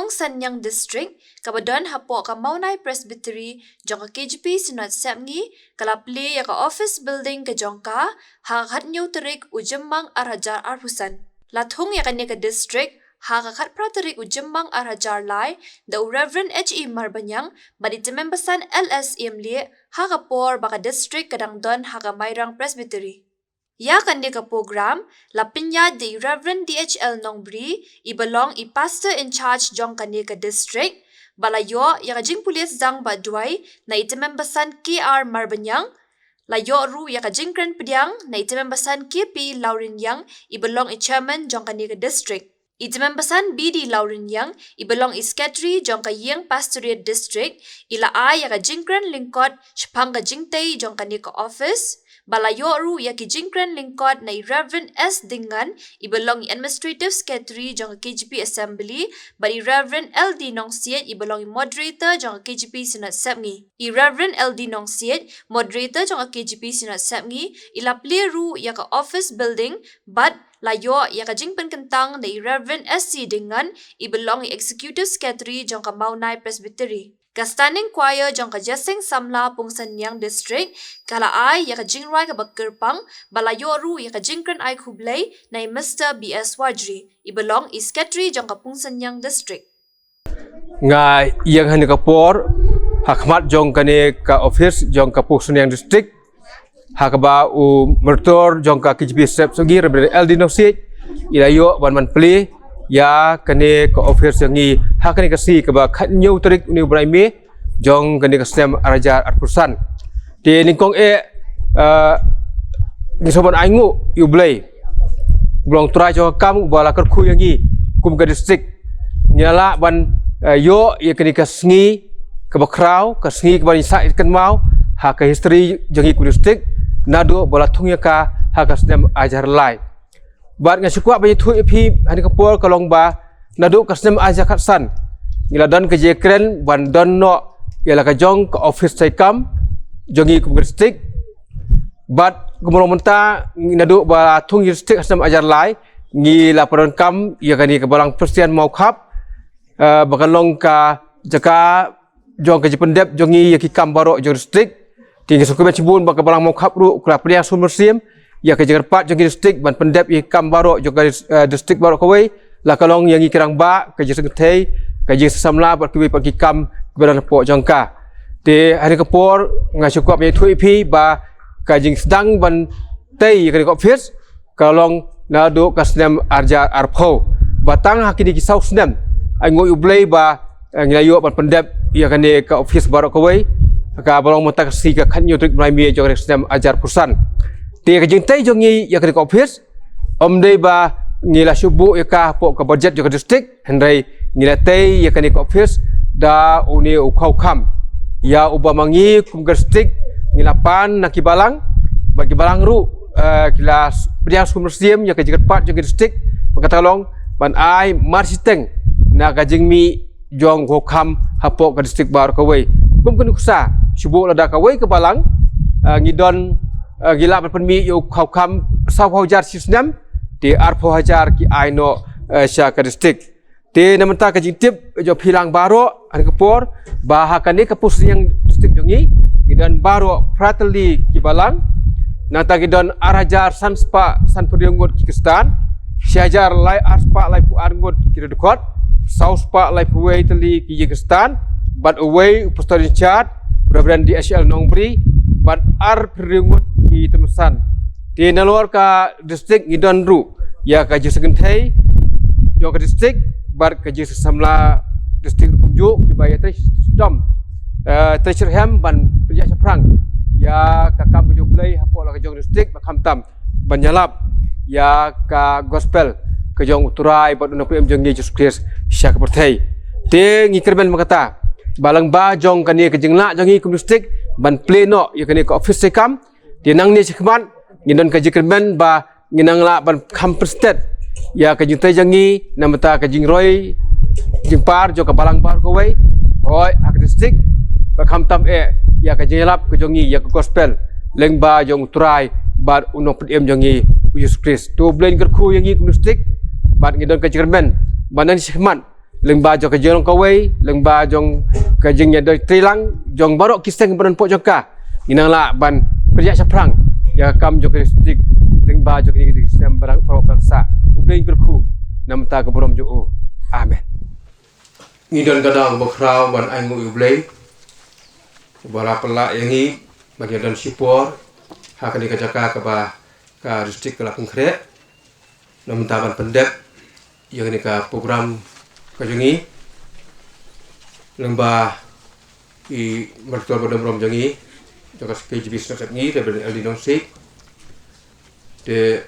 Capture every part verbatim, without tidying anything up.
Sanyang District, kaba don hapoh ka Mawnai Presbytery jong ka K J P Synod Sepngi, ka la plie ïa ka office building ka jong ka ha ka khathynñiew tarik u Jymmang ar hajar arphew san. La thung ïa kane ka district ha ka khatphra tarik u Jymmang ar hajar lai da u Reverend H E Marbaniang bad i tymmen basan L S Iamlieh, ha ka por ba ka district ka dang don ha ka Mairang Presbytery. Ïa kane ka program la pynïaid da i Reverend D H L Nongbri, iba long i Pastor in charge jong kane ka district, ba la ïoh ïa ka jingpule sdang bad duwai na i tymmen basan K R Marbaniang. La ïoh ruh ïa ka jingkren pdiang na i tymmen basan K P Lawriniang, iba long i chairman jong kane ka district. I tymmen basan B D Lawriniang, iba long i secretary jong ka Ïing Pastorate District, i la ai ïa ka jingkren lyngkot shaphang ka jingtei jong kane ka office, ba la ïoh ruh ïa ki jingkren lyngkot na i Reverend S Dingngan, iba long i administrative secretary jong ka K J P Assembly, bad i Reverend L D Nongsiej, iba long i moderator jong ka K J P Synod Sepngi. I Reverend L D Nongsiej, moderator jong ka K J P Synod Sepngi, i la plie ruh ïa ka office building, bad la ïoh ïa ka jingpynkyntang da i Reverend S C Dingngan, iba long i executive secretary jong ka Mawnai Presbytery. Ka standing choir jong ka Jingïaseng Samla Pungsanyang District ka la ai ïa ka jingrwai kaba kyrpang, ba la ïoh ruh ïa ka jingkren ai khublei na i Mister B S Warjri, iba long i secretary jong ka Pungsanyang District. Nga ïeng ha kane ka por ha khmat jong kane ka office jong ka Pungsanyang District, ha kaba u Meritor jong ka K J P Synod Sepngi, Reverend L D Nongsiej, i la ïoh ban, ban plie ïa kane ka office jong ngi ha kane ka sngi kaba khathynñiew tarik une u bnai May jong kane ka snem ar hajar arphew san. Te nyngkong eh, eh, ngi sngewbha ban ainguh ïa U Blei, U Blei Trai jong ka kam, uba la kyrkhu ïa ngi kum ka district. Ngi la lah ban, eh, ïoh ïa kane ka sngi kaba khraw, ka sngi kaba ngi sah kynmaw ha ka history jong ngi kum district, naduh ba la thung ïa ka ha ka snem ar hajar lai. Bad nga sngewkwah ban ïathuh ïa phi ha kane ka por ka long ba naduh ka snem ar hajar khatsan ngi la don ka jingkren ban don noh ïa la ka jong ka office treikam jong ngi kum ka district. Bad kumba long mynta, naduh ba thung ïa ka district ha snem ar hajar lai, ngi la pyndonkam ïa kane ka Balang Presbyterian Mawkhap, eh, ba kan long ka jaka jong ka jingpyndep jong ngi ïa ki kam baroh jong district. Te ngi sngewkmen shibun ba ka Balang Mawkhap ruh ka la pdiang sumar siem ïa ka jingkyrpad jong ki district ban pyndep ïa ki kam baroh jong ka dis-, eh, district baroh kawei, la ka long ïa ngi ki rangbah, ka jingsngewthuh, ka jingsngewsamla bad kiwei pat ki kam kiba don hapoh jong ka. Te ha kane ka por nga sngewkwah ban ïathuh ïa phi ba ka jingsdang ban tei ïa kane ka office ka long naduh ka snem ar hajar arphew. Ba tang ha kine ki saw snem, ainguh ïa U Blei ba, eh, ngi la ïoh ban pyndep ïa kane ka office baroh kawei, kaba long mynta ka sngi ka khathynñiew tarik bnai May jong ka snem ar hajar arphew san. Te ka jingtei jong ngi ïa kane ka office, ym dei ba ngi la shu buh ïa ka hapoh ka budget jong ka district, hynrei ngi la tei ïa kane ka office da une u khawkham ïa uba ma ngi kum ka district ngi la pan na ki balang, bad ki balang ruh, eh, ki la s-, pdiang sumar siem ïa ka jingkyrpad jong ka district, bad kata ka long ban ai marshiteng na ka jingmih jong u khawkham hapoh ka district baroh kawei. Kum ka nuksa, shu buh lada kawei ka balang, eh, ngi don, eh, ngi lah ban pynmih ïa u khawkham saw hajar shi snem, te arphew hajar ki ai noh, eh, sha ka district. Te na mynta ka jingtip jong phi lang baroh ha kane ka por ba ha kane ka Pungsanyang District jong ngi, ngi don baroh phra tylli ki balang. Nangta ngi don ar hajar san spah sanphew hynriew ngut ki Khristan, shi hajar lai ar spah laiphew ar ngut ki riewdkhot, saw spah laiphew wei tylli ki ïing Khristan, bad uwei u pastor in charge, Reverend D H L Nongbri, bad arphew hynriew ngut ki tymmen basan. Te nalor ka district ngi don ruh ïa ka jingsngewthuh jong ka district bad ka jingsngewsamla district ruh kumjuh, kiba ïatrei shitom, eh, trei shitrhem ban pynïaid shaphrang ïa ka kam ka jong U Blei hapoh la ka jong district, bad khamtam ban ïalap ïa ka gospel ka jong U Trai bad U Nongpynim jong ngi Jisu Khrist sha ka pyrthei. Te ngi kyrmen ba kata ba lyngba jong kane ka jinglah jong ngi kum district ban plie noh ïa kane ka office treikam, te nangne shakhmat ngi don ka jingkyrmen ba ngin nang lah ban kham pynstet ïa ka jingtrei jong ngi na bynta ka jingroi jingpar jong ka balang baroh kawei, hooid ha ka district, bad khamtam eh ïa ka jingïalap ka jong ngi ïa ka gospel lyngba jong U Trai bad U Nongpynim jong ngi U Jisu Khrist. To U Blei un kyrkhu ïa ngi kum district, bad ngi don ka jingkyrmen ba nangne shakhmat Lyngba jong ka jinglong kawei, lyngba jong ka jingïadei treilang jong baroh ki seng ba don hapoh jong ka, ngi nang lah ban pyrshah shaphrang ïa ka kam jong ka district lyngba jong kine ki snem baroh ba la sah. U Blei ngi kyrkhu namar ka burom jong u. Amen. Ngi don ka daw ba khraw ban ai nguh ïa U Blei ba la pynlah ïa ngi ban ïadon shipor ha kane ka jaka kaba ka district ka la pynkhreh namar ban pyndep ïa kane ka program ka jong ngi lyngba i Director ba don burom jong ngi jong ka K J B Synod jong ngi, Reverend L D Nongsiej. Te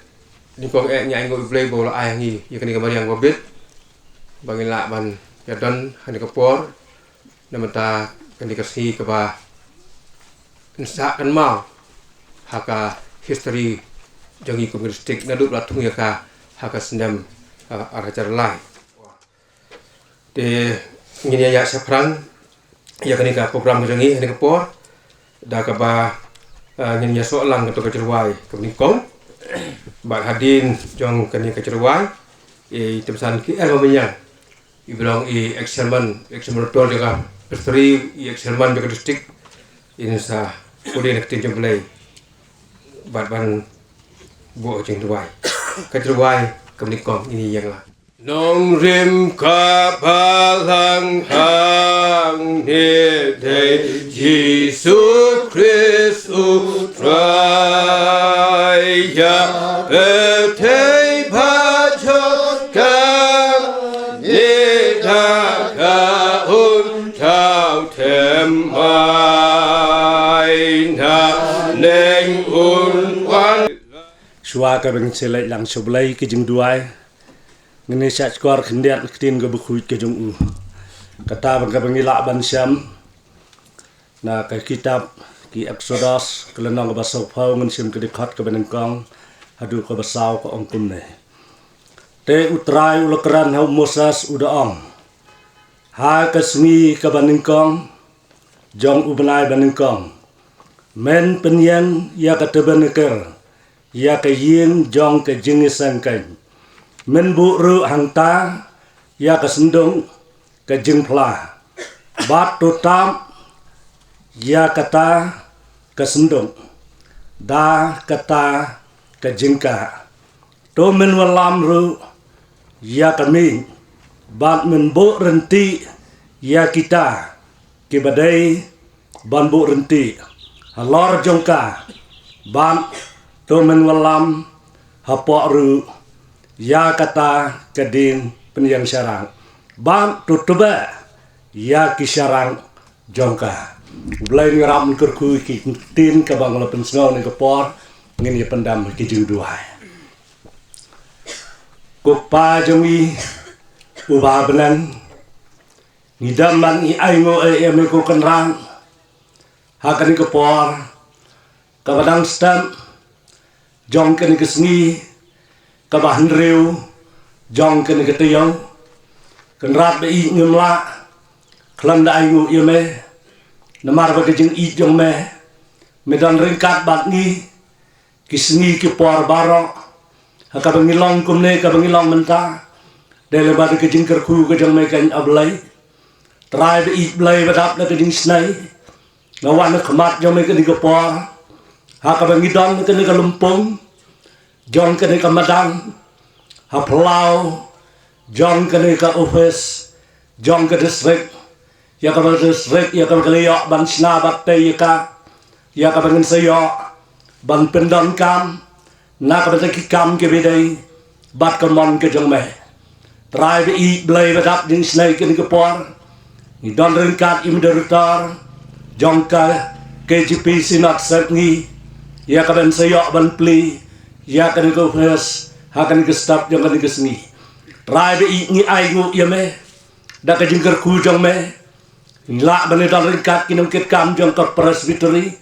nyngkong eh ngi ai nguh ïa U Blei ba u la ai ha ngi ïa kane ka mariang ba bit ba ngin lah ban ïadon ha kane ka por namar kane ka sngi kaba ngi sah kynmaw ha ka history jong ngi kum ka district naduh ba la thung ïa ka ha ka snem, ah, ar hajar lai. Te ngin ïa ïa shaphrang ïa kane ka program ka jong ngi ha kane ka por da kaba, ah, ngin ïa soh lang kato ka jingrwai kaba nyngkong. Bad hadien jong kane ka jingrwai, i Temsan K L Bamaniang, i ba long i ex chairman, ex chairman jong ka presbytery, i ex chairman jong ka district, in sa pule na ka ktien jong U Blei bad ban buh jingrwai. Ka jingrwai kaba nyngkong ngin ïa ïeng lang. Nongrim ka balang hangne dei Jisu Khrist U Trai, ïa pyrthei bad jong ka, ne da ka un thaw thymmai, nangne un wan. Shuwa kaba ngin sa leit lang sha U Blei ka jingduwai, ngin ïa shah shkor khyndiat na ka ktien kaba khuid ka jong u. Kata ba kaba ngi lah ban shem na ka kitab ki Exodus, ka lynnong kaba sawphew, ngin shem ka dkhot kaba nyngkong haduh kaba saw, ka ong kumne. Te U Trai u la kren ha u Moses, u da ong, ha ka sngi kaba nyngkong jong u bnai ba nyngkong, men pynïeng ïa ka tabernacle, ïa ka ïing jong ka jingïaseng keiñ. Men buh ruh hangta ïa ka synduk ka jingphla, bad to tap ïa kata ka synduk da kata ka jingkah. To men wallam ruh ïa ka miej, bad men buh rynti ïa kita kiba dei ban buh rynti halor jong ka, bad to men wallam hapoh ruh ïa kata ka dieng pynïeng sharak, bad to tbeh ïa ki sharak jong ka. U Blei un ïarap un kyrkhu ïa ki ktien kaba nga la pynsngew ha kane ka por, ngin ïa pyndem ha ki jingduwai. Ko Kpa jong ngi uba ha bneng, ngi dem bad ngi ainguh ïa me ko Kynrad ha kane ka por kaba dang step jong kane ka sngi kaba hynriew jong kane ka taïew. Kynrad ba ïeit, ngim lah khlem da ainguh ïa me, namar ba ka jingïeit jong me, me don ryngkat bad ngi ki sngi ki por baroh. Ha kaba ngi long kumne, kaba ngi long mynta, dei lyngba da ka jingkyrkhu ka jong me keiñ, A Blei. Trai ba ïeit, Blei ba dap na ka jingisnei, nga wan ha khmat jong me kane ka por ha kaba ngi don ha kane ka lympung jong kane ka madan, ha phyllaw jong kane ka office jong ka district, ïa kaba ka district, ïa kaba ka la ïoh ban shna bad tei ïa ka, ïa kaba ngin sa ïoh ban pyndonkam na ka bynta ki kam kiba dei bad ka mon ka jong me. Trai ba ïeit, Blei ba dap, jingisnei kane ka por ngi don ryngkat i moderator jong ka K J B Synod Sepngi, ïa ka ban sa ïoh ban plie ïa kane ka office ha kane ka step jong kane ka sngi. Trai ba ïeit, ngi ainguh ïa me da ka jingkyrkhu jong me, ngi lah ban ïadon ryngkat ki nongkitkam jong ka presbytery,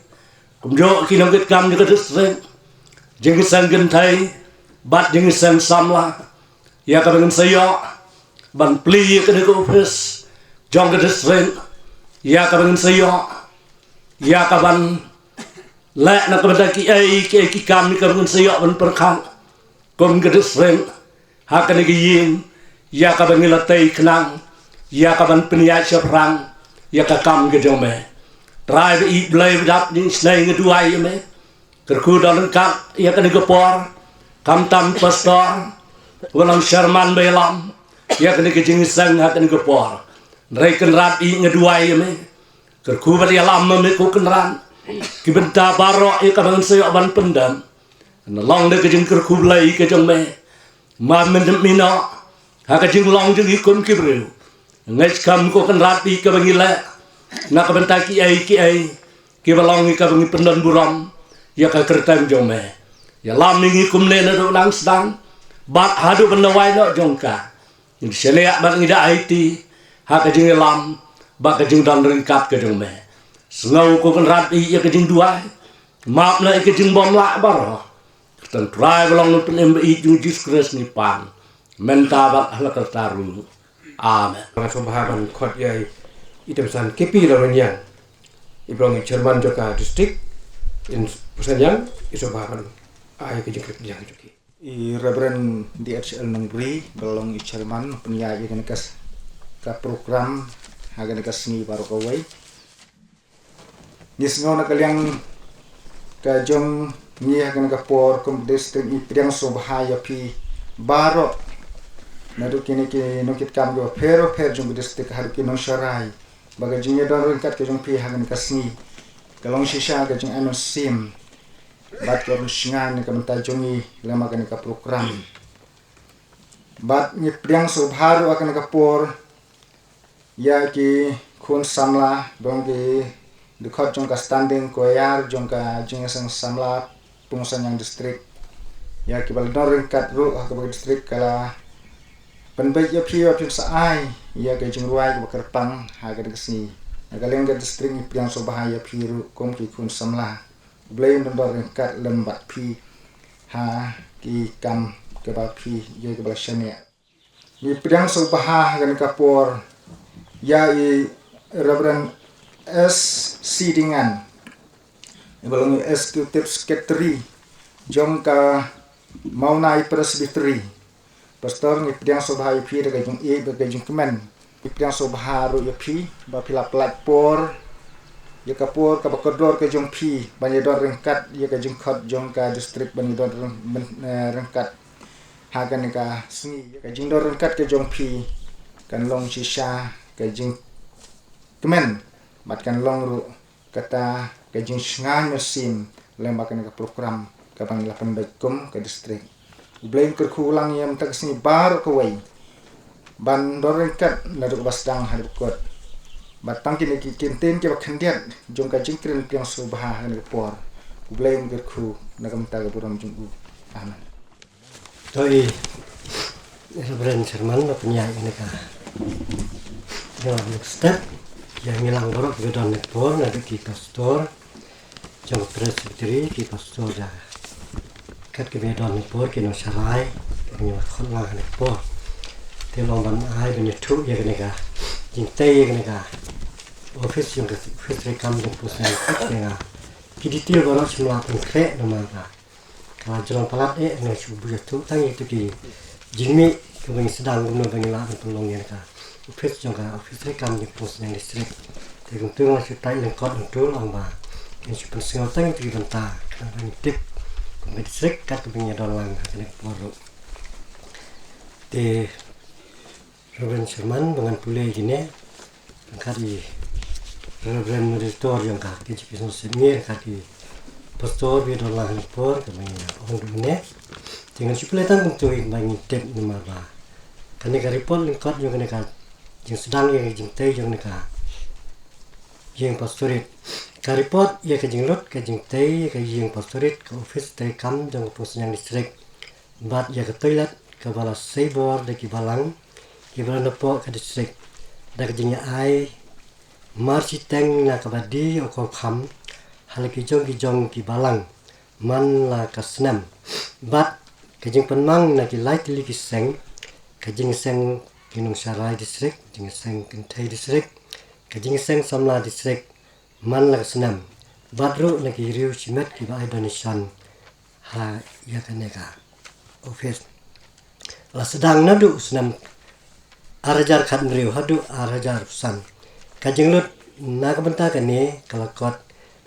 kumjuh ki nongkitkam jong ka district, jingiseng kynthei bad jingiseng samla, ïa kaba ngin sa ïoh ban plie ïa kane ka office jong ka district, ïa kaba ngin sa ïoh, ïa ka ban leh na ka bynta kiei kiei ki kam, ïa kaba ngin sa ïoh ban pyrkhat kum ka district ha kane ka ïing, ïa kaba ngi la tei khnang ïa ka ban pynïaid shaphrang ïa ka kam ka jong me. Trai ba ïeit, Blei ba dap, ïa ngi sngew ngi duwai ïa me. Kyrkhu don ryngkat ïa kane ka por, khamtam pastor, u nongïalam ba ïalam ïa kane ka jingïaseng ha kane ka por. Hynrei Kynrad ïeit, ngi duwai ïa me. Kyrkhu bad ïalam ma me ko Kynrad. Ki bynta baroh ïa kaba ngan sa ïoh ban pyndem, kan long da ka jingkyrkhu Blei ka jong me. Ma men mino ha ka jinglong jong ngi kum ki briew, ngeit skhem ko Kynrad ïeit, kaba ngi leh na ka bynta kiei kiei kiba long ïa kaba ngi pyndon burom ïa ka kyrteng jong me. Ïalam ïa ngi kumne naduh nang sdang bad haduh ban da wai noh jong ka. Ngi shaniah bad ngi da aiti ha ka jingïalam bad ka jingdon ryngkat ka jong me. Sngew ko Kynrad ïeit, ïa ka jingduwai, map na ïa ka jingbymlah baroh. Kyrteng Trai ba long Nongpynim ba ïeit jong ngi Jisu Khrist ngi pan, mynta bad ha la karta ruh. Amen. Nga sngewbha ban khot ïa i Temsan K P Lawrence Yang, i ba long i chairman jong ka district, in Pyrshah Yang, i sngewbha ban ai ka jingkyrkhu jong ki. I Reverend D H L Nongbri ba long i chairman pynïaid ïa kane ka s-, ka program ha kane ka sngi baroh kawei. Ngi sngew na ka liang ka jong ngi ha kane ka por kum ka district, ngi pdiang sngewbha ïa phi baroh, naduh kine ki nongkitkam kiba pher pher jong ka district haduh ki nongsharai, ba ka jingïadon ryngkat ka jong phi ha kane ka sngi ka long shisha ka jingïaid mynsiem bad ka rung shngaiñ na ka bynta jong ngi lem bad kane ka program. Bad ngi pdiang sngewbha ruh ha kane ka por ïa ki khun samla, ba long ki dkhot jong ka standing choir jong ka Jingïaseng Samla Pung Saniang District, ïa kiba la don ryngkat ruh ha kaba ka district ka la pynbeit ïa phi ba phin sa ai ïa ka jingrwai kaba kyrpang ha kane ka sngi. Na ka liang ka district ngi pdiang sngewbha ïa phi ruh kum ki khun samla. U Blei un don ryngkat lem bad phi ha ki kam kiba phi ïa kiba la shaniah. Ngi pdiang sngewbha ha kane ka por ïa i Reverend S C Dingan, i ba long i Executive Secretary jong ka Mawnai Presbytery. Pastor, ngi pdiang sngewbha ïa phi da ka jingïeit bad ka jingkmen. Ngi pdiang sngewbha ruh ïa phi ba phi la pynlait por ïa ka por kaba kordor ka jong phi ban ïadon ryngkat ïa ka jingkhot jong ka district, ban ïadon ryng-, ban, eh, ryngkat ha kane ka sngi. Ka jingdon ryngkat ka jong phi kan long shisha ka jingkmen bad kan long ruh kata ka jingshngaiñ mynsiem lem bad kane ka program kaba ngi la pynbeit kum ka district. U Blei un kyrkhu lang ïa mynta ka sngi baroh kawei ban don ryngkat naduh kaba sdang haduh ba kut. Bad tang kine ki kyntien kiba khyndiat jong ka jingkren pdiang sngewbha ha kane ka por, U Blei un kyrkhu na ka bynta ka burom jong u. Amen. To i Reverend Sherman ba pynïaid ïa kane ka, ïa kane ka step. Ïa ngi lang baroh kiba don ha kane ka por, naduh ki pastor jong ka Presbytery, ki pastor da kat kiba don ha kane ka por, ki nongsharai, kiba ngi la khot lang ha kane ka por. Te long ban ai ban ïathuh ïa kane ka jingtei ïa kane ka office jong ka office treikam jong ka Pung Saniang District, ïa nga ki detail baroh shym la pynkhreh namar ka ka la jrong palat eh, nga shu buh ïathuh tang ïa kito ki jingmih kiba ngi sdang kumno ba ngi lah ban pynlong ïa ka office jong ka office treikam jong ka Pung Saniang District. Te kumto nga shu tai lyngkot hangto, long ba ngan shu pynsngew tang ïa kito ki bynta khnang ba ngin tip kum ka district kat kaba ngi ïadon lang ha kane ka por ruh. Te Reverend Sherman, ba ngan pule ïa kine, ryngkat i Reverend Moderator jong ka K J P Synod Sepngi, ryngkat i Pastor ba ïadon lang ha kane ka por, kaba ngi ong duh mynne. Te ngan shu pule tang kumto ïa ba ngin tip namar ba kane ka report lyngkot jong kane ka jingsdang ïa ka jingtei jong kane ka ïing pastorate. Ka report ïa ka jinglut ka jingtei ïa ka ïing pastorate, ka office treikam jong ka Pung Saniang District, bad ïa ka toilet kaba la sei bor da ki balang kiba don hapoh ka district, da ka jingïa ai marshiteng na kaba die u kawkham ha la ki jong ki jong ki balang man la ka snem. Bad ka jingpynmang na ki lai tylli ki seng, ka jingïaseng ki nongsharai district, jingïaseng kynthei district, ka jingïaseng samla district man la ka snem. Bad ruh na ki riew shimet kiba ai donation ha ïa kane ka office. La sdang naduh u snem Ar hajar khathynriew haduh ar hajar arphew san. Ka jinglut na ka bynta kane ka la kot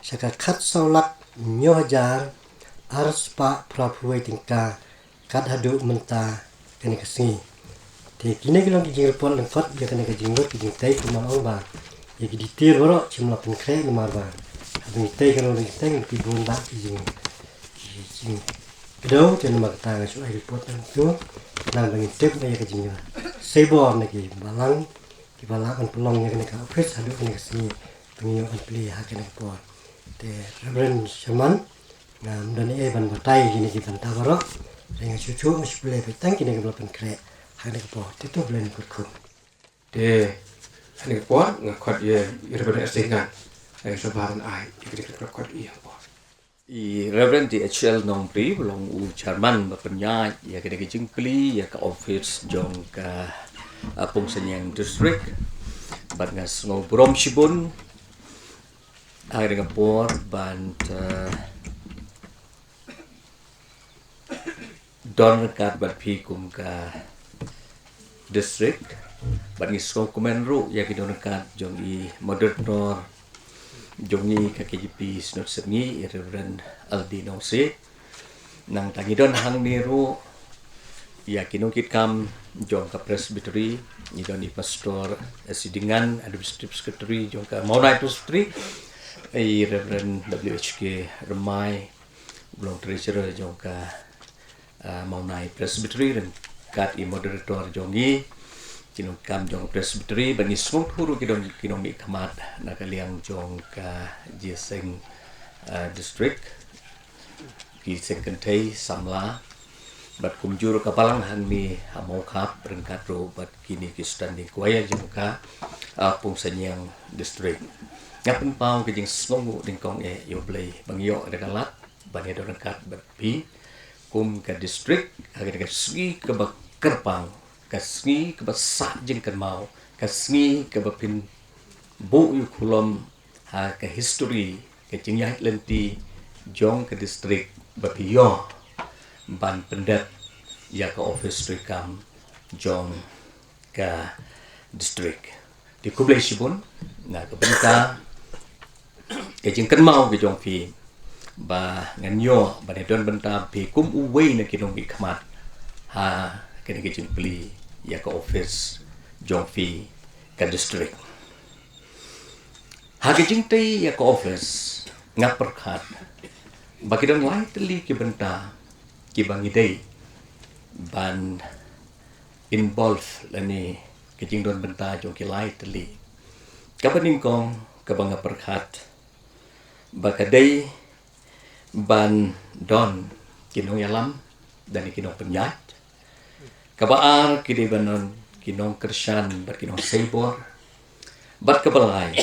sha ka khatsaw lak hynñiew hajar arspah phraphew wei tyngka kat haduh mynta kane ka sngi. Te kine ki long ki jingreport lyngkot ïa kane ka jinglut ki jingtei, kumba ong ba ïa ki detail baroh shim la pynkhreh namar ba haba ngi tei ka long ngi tei ngi bun ba ki jing ki jingkdew. Te namar kata nga shu ai report nangtu nang ba ngin tip ïa ka jingïa seibor na ki balang kiba lah ban pynlong ïa kane ka office haduh kane ka sngi ba ngi ïoh ban plie ha kane ka por. Te Reverend Sherman, ngam don ei ban batai kine ki bynta baroh. Te nga shu shu nga shu plie ba tang kine kiba la pynkhreh ha kane ka por. Te to Blei un kyrkhu. Te ha kane ka por nga khot ïa i Reverend Estingan. Nga shu ba ban ai ïa kine ki khot ïa ka por. I Reverend D H L Nongbri ba long u chairman ba pynïaid ïa kane ka jingplie ïa ka office jong ka, ah, Pungsanyang District. Bad nga sngew burom shibun ha kane ka por ban, eh, don ryngkat bad phi kum ka district. Bad ngi sngewkmen ruh ïa ki don ryngkat jong i moderator jong ngi ka K J P Synod Sepngi, i Reverend Aldi Nongsiej. Nangta ngi don hangne ruh ïa ki nongkitkam jong ka Presbytery, ngi don i Pastor S C Dingan, Administrative Secretary jong ka Mawnai Presbytery, i Reverend W H K Rymbai, u long treasurer jong ka, ah, Mawnai Presbytery, ryngkat i moderator jong ngi, ki nongkam jong Presbytery, bad ngi sngewthuh ruh ki don ki nongmihkhmat na ka liang jong ka jingïaseng, ah, district, ki seng kynthei samla, bad kumjuh ruh ka balang hangne ha Mawkhap ryngkat ruh bad kine ki standing choir jong ka, ah, Pungsanyang District. Nga pynpaw ka jingsngewnguh nyngkong eh ïa U Blei ba ngi ïoh da ka lad ban ïadon ryngkat bad phi kum ka district ha kane ka sngi kaba kyrpang, ka sngi kaba sah jingkynmaw, ka sngi kaba phin buh ïa u khulom ha ka history, ka jingïaid lynti jong ka district ba phi ïoh ban pyndep ïa ka office treikam jong ka district. Te khublei shibun na ka bynta ka jingkynmaw ka jong phi ba ngan ïoh ban ïadon bynta phi kum uwei na ki nongmihkhmat ha kane ka jingplie ïa ka office jong phi ka district. Ha ka jingtei ïa ka office nga pyrkhat ba ki don lai tylli ki bynta kiba ngi dei ban involve lane ka jingdon bynta jong ki lai tylli. Kaba nyngkong kaba nga pyrkhat ba ka dei ban don ki nongïalam lane ki nongpynïaid. Kaba ar ki dei ban don ki nongkyrshan bad ki nongseiñbor. Bad kaba lai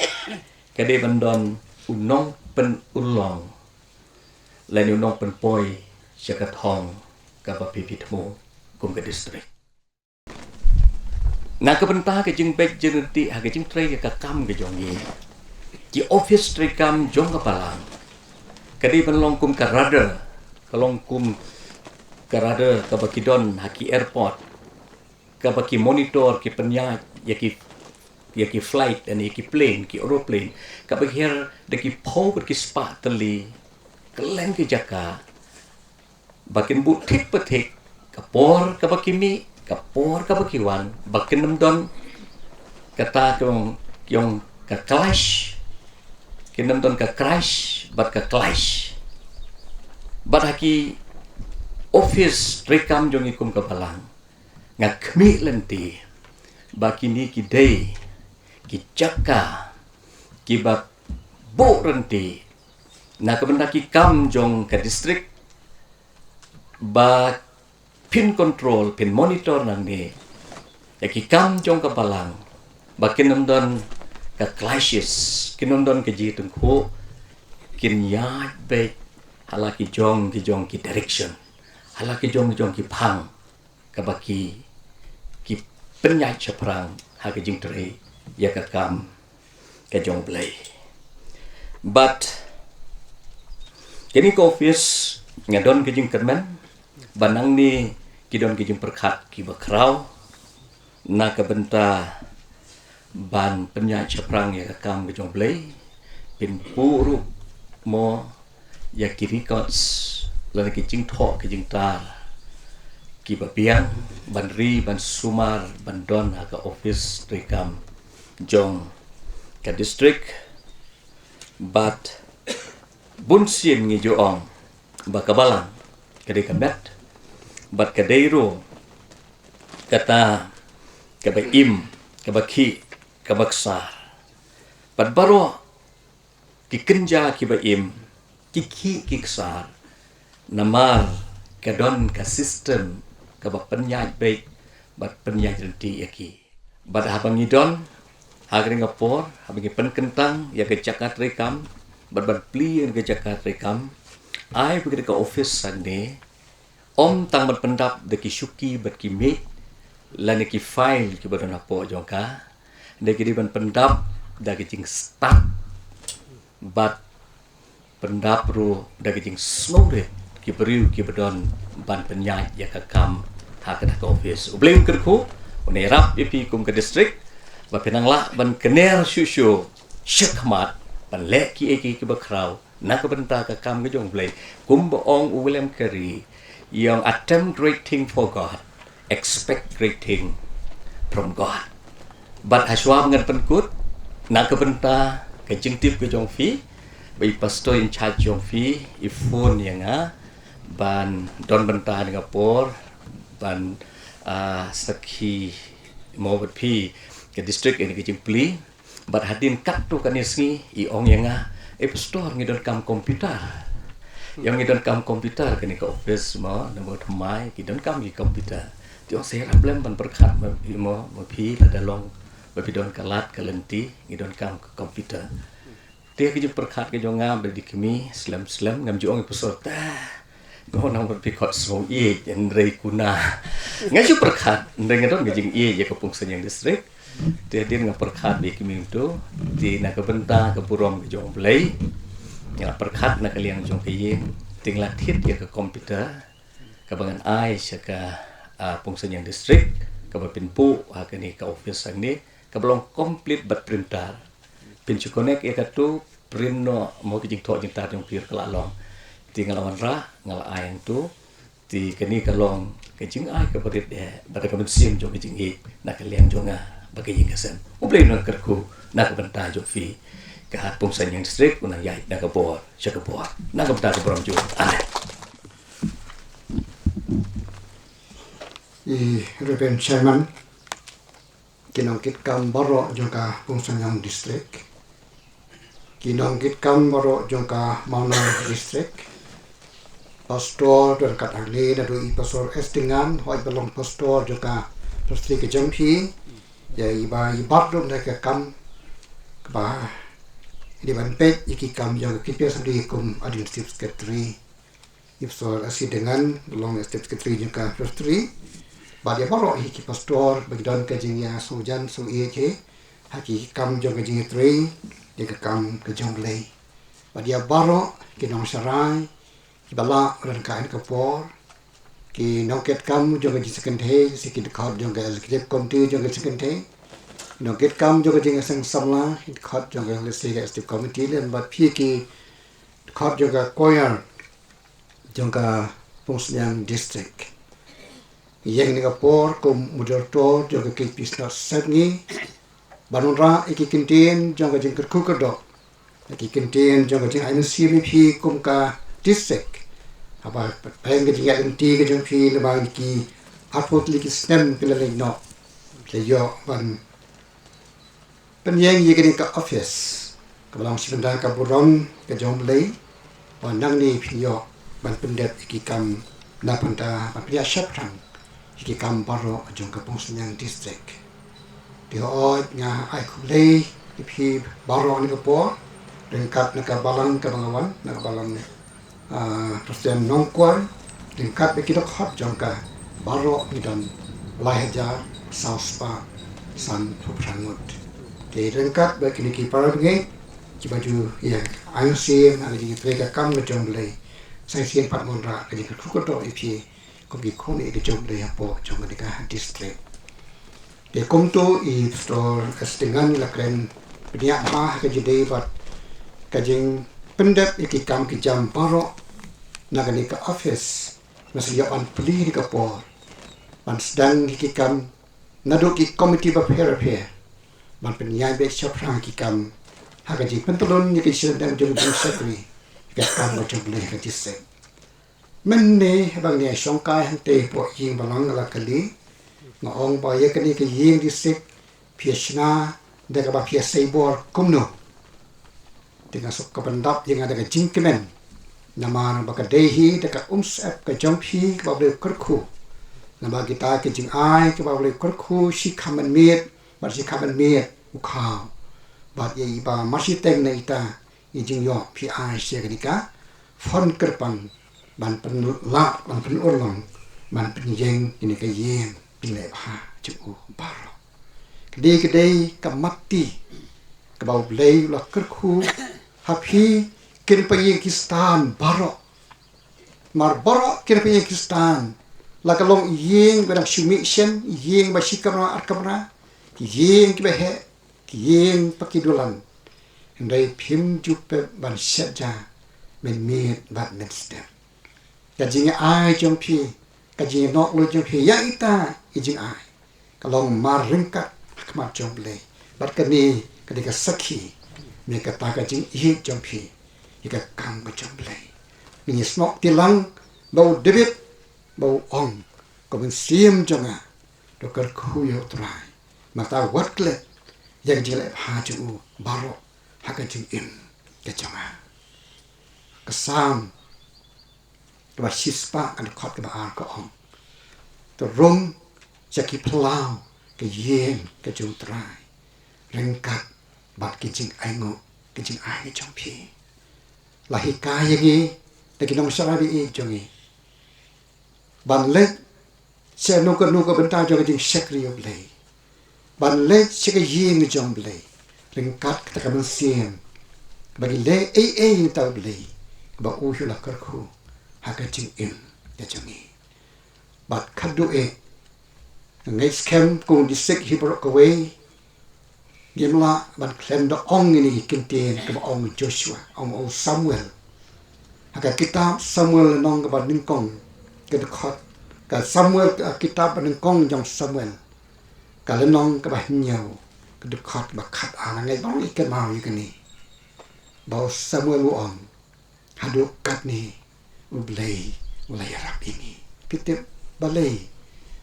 ka dei ban don u nongpynurlong lane u nongpynpoi sha ka thong kaba phi phi thmu kum ka district. Na ka bynta ka jingbeit jingryntih ha ka jingtrei ka kam ka jong ngi, ki office treikam jong ka balang ka dei ban long kum ka radar, ka long kum ka radar kaba ki don ha ki airport, kaba ki monitor, ki pynïaid ïa ki, ïa ki flight lane ïa ki plane, ki aeroplane, kaba ki her da ki phew bad ki spah tylli kylleng ki jaka ba kin buh thik pa thik ka por kaba ki mih, ka por kaba ki wan, ba kin ym don kata ka ong, ka ong ka clash, kin ym don ka crash bad ka clash. Bad ha ki office treikam jong ngi kum ka balang nga khmih lynti ba kine ki dei ki jaka kiba buh ryntih na ka bynta ki kam jong ka district ba phin control, phin monitor nangne ïa ki kam jong ka balang ba kin ym don ka clashes, kin ym don ka jingtyngkhuh, kin ïaid beit ha la ki jong ki jong ki direction, ha la ki jong ki jong ki phang kaba ki, ki pynïaid shaphrang ha ka jingtrei ïa ka kam ka jong U Blei. Bad kane ka office nga don ka jingkyrmen ba nangne ki don ki jingpyrkhat kiba khraw, na ka bynta ban pynïaid shaphrang ïa ka kam ka jong U Blei, pynbuh ruh mo ïa ki records lane ki jingthoh ki jingtar kiba biang ban ri ban sumar ban don ha ka office treikam jong ka district. Bad bun sien ngi ju ong ba ka balang ka dei ka met, bad ka dei ruh kata kaba im, kaba khih, kaba ksar. Bad baroh ki kynja kiba im, ki khih ki ksar, namar ka don ka system kaba pynïaid beit bad pynïaid lynti ïa ki. Bad haba ngi don ha kane ka por, haba ngi pynkyntang ïa ka jaka treikam bad ban plie ïa ka jaka treikam, ai ba ka office hangne ym tang ban pyndap da ki shuki bad ki miej lane ki file kiba don hapoh jong ka, hynrei ki dei ban pyndap da ki jingstad bad pyndap ruh da ki jingsngewrit ki briew kiba don ban pynïaid ïa ka kam ha kata ka office. U Blei un kyrkhu, un ïarap ïa phi kum ka district ba phin nang lah ban kner shuh shuh shakhmat ban leh kiei kiei kiba khraw na ka bynta ka kam ka jong U Blei. Kumba ong u William Carey, ïa ong, attempt great thing for God, expect great thing from God. Bad ha shuwa ba ngan pynkut, na ka bynta ka jingtip ka jong phi, ba i pastor in charge jong phi i phone ïa nga ban don bynta ha kane ka por ban, ah, sakhi mo bad phi ka district ïa kane ka jingplie. Bad hadien katto katne sngi i ong ïa nga, "Eh pastor, ngi donkam computer. Ïa, ngi donkam computer kane ka office mo, na mo thymmai ki donkam ki computer." Te ong, "Sa ïarap lem ban pyrkhat mo, mo, mo phi, lada long ba phi don ka lad ka lynti, ngi donkam ka computer." Te ka jingpyrkhat ka jong nga ba dei kmie slem slem, ngam ju ong ïa pastor, "Tah, mo, nang ba phi khot sngewbha ïeit, hynrei kuna." Nga ju pyrkhat, hynrei nga don ka jingïeit ïa ka Pungsanyang District. Te hadien nga pyrkhat ïa kmie tu, te na ka bynta ka burom ka jong U Blei, nga la pyrkhat na ka liang jong ka ïing, te nga la thied ïa ka computer kaba ngan ai sha ka, ah, Pungsanyang District, kaba pynbuh ha kane ka office hangne, kaba long complete bad printer. Phin shu connect ïa katu, print noh mo ki jingthoh jingtar jong phi ruh ka la long. Te nga la wanrah, nga la ai hangtu. Te kane ka long ka jingai kaba rit eh, bad ka mynsiem jong ka jingïeit na ka liang jong nga bad ka ïing ka sem. U Blei un kyrkhu na ka bynta jong phi, ka Pungsanyang District, un nang ïaid na ka bor sha ka bor, na ka bynta ka burom jong u. Amen. I Reverend Chairman, ki nongkitkam baroh jong ka Pungsanyang District, ki nongkitkam baroh jong ka Mawna District, pastor ryngkat hangne, naduh i Pastor S Ding Ngan, hooid ba long pastor jong ka Presbytery ka jong phi, ïa i ba i bat ruh na ka kam kaba i dei ban peit ïa ki kam jong ka K P L Assembly kum Administrative Secretary. I Pastor S C Ding Ngan, long Executive Secretary jong ka Presbytery. Bad ïa baroh hi ki pastor ba ki don ka jingïasngewjan sngewïeit hi ha ki kam jong ka jingïatrei ïa ka kam ka jong U Blei. Bad ïa baroh ki nongsharai kiba lah ryngkat ha kane ka por, ki nongkitkam jong ka jingseng kynthei, lehse ki dkhot jong ka Executive Committee jong ka jingseng kynthei, nongkitkam jong ka jingïaseng samla, ki dkhot jong ka, lehse ka Executive Committee, lem bad phi ki dkhot jong ka choir jong ka Pungsanyang District. Ïeng ha kane ka por kum moderator jong ka K P Synod Sepngi, ban wanrah ïa ki kyntien jong ka jingkyrkhu kyrdoh, ïa ki kyntien jong ka jingai mynsiem ïa phi kum ka district. Haba peit ka jingïaid lynti ka jong phi lyngba ki arphew tylli ki snem ki la leit noh, la ïoh ban pynïeng ïa kane ka office kaba long sha bynta ka burom ka jong U Blei, ba nangne phin ïoh ban pyndep ïa ki kam na bynta ban pynïaid shaphrang ïa ki kam baroh jong ka Pungsanyang District. Te hooid nga ai khublei ïa phi baroh ha kane ka por, ryngkat na ka balang kaba nga wan, na ka balang ah, President Nongkwar, ryngkat bad ki dkhot jong ka, baroh ngi don lai hajar saw spah sanphew phra ngut. Te ryngkat bad kine ki para bangeit kiba ju ïa ai mynsiem ha ka jingtrei ka kam ka jong U Blei, sa shisien pat ngi wanrah ka jingkyrkhu kyrdoh ïa phi kum ki khun ïa ka jong U Blei hapoh jong kane ka district. Te kumto i Pastor Estingan la kren bniah bha ha ka jingdei bad ka jingpyndep ïa ki kam ki jam baroh na kane ka office. Nga sngewbha ban plie ïa ka por ban sdang ïa ki kam naduh ki komiti bapher bapher ban pynïaid beit shaphrang ki kam ha ka jingpyntlun ïa ka jingsdang jong u jingshakri ïa ka kam ka jong U Blei ha ka jingshakri. Mynne haba nga shongkai hangtei hapoh ïing balang, nga la kylli, nga ong ba ïa kane ka ïing district phi ïa shna da kaba phi ïa sei bor kumno? Te nga sngewkmen ban dap ïa nga da ka jingkmen, namar ba ka dei hi da ka umsyep ka jong phi kaba U Blei u kyrkhu. Namar kita ki jingai kaba U Blei u kyrkhu, shi kham ban miet bad shi kham ban miet u khaw. Bad ïa i ba marshiteng na ita i jingïoh phi ai sha kane ka fund kyrpang ban pynlah, ban pynurlong, ban pynïeng ïa kane ka ïing jingïaleh bha jong u baroh. Ka dei, ka dei ka matti kaba U Blei u la kyrkhu ha phi, kin pynïeng Khristan baroh. Mar baroh kin pynïeng Khristan, la ka long ïing ba dang shu mih shen, ïing ba shi kamra ar kamra, ki ïing kiba heh, ki ïing ba ki dulan. Hynrei phim ju pep ban shet ja mynmiet bad mynstep. Ka jingïa-ai jong phi, ka jingïanoh lut jong phi ïa ita i jingai, ka long mar ryngkat ha khmat jong U Blei. Bad kane ka dei ka sakhi na kata ka jingïeit jong phi ïa ka kam ka jong U Blei. Ngin ïasnoh kti lang ba u David ba u ong, ko mynsiem jong nga, to kyrkhu ïa U Trai. Mynta wat klet ïa ka jingleh bha jong u baroh ha ka jingim ka jong nga. Ka Salm kaba shispah, ka dkhot kaba ar ka ong, to rung sha ki phyllaw ka ïing ka jong U Trai ryngkat bad ki jingainguh ki jingai ka jong phi. La hikai ïa ngi da ki nongshakri jong ngi ban leit sha kano kano ka bynta jong ka jingshakri ïa U Blei, ban leit sha ka ïing jong U Blei ryngkat kata ka mynsiem ba ngi leh ei ei na ka bynta U Blei ba u u la kyrkhu ha ka jingim ka jong ngi. Bad khadduh eh, nga ngeit skhem kum u district hi baroh kawei ngim lah ban khlem da ong ïa kine ki ktien kiba ong Joshua, ong, ong Samuel. Ha ka kitab Samuel lynnong kaba nyngkong, ka dkhot, ka Samuel, ka kitab ba nyngkong jong Samuel, ka lynnong kaba hynñiew, ka dkhot ba khatar, nga ngeit ba ngi kynmaw ïa kane. Ba u Samuel u ong, haduh katne U Blei u la ïarap ïa ngi. Phi tip balei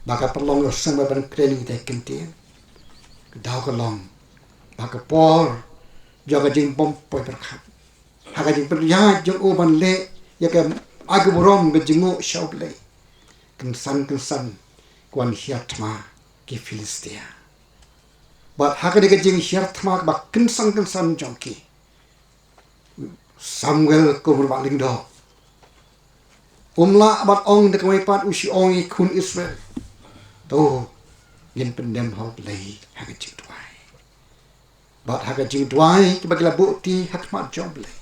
ba ka pynlong ïa u Samuel ban kren ïa kita ki ktien? Ka daw ka long ba ka por jong ka jingbym poi pyrkhat, ha ka jingpynïaid jong u ban leh ïa ka ai ka burom ka jingïaroh sha U Blei, kynsan kynsan ki wan hiar thma ki Philistia. Bad ha kane ka jinghiar thma kaba kynsan kynsan jong ki, Samuel kum u rangbah lyngdoh um lah ban ong da kawei pat, u shu ong ïa ki khun Israel, to ngin pyndem ha U Blei ha ka jingduwai. Bad ha ka jingduwai kaba ki la buh kti ha khmat jong U Blei,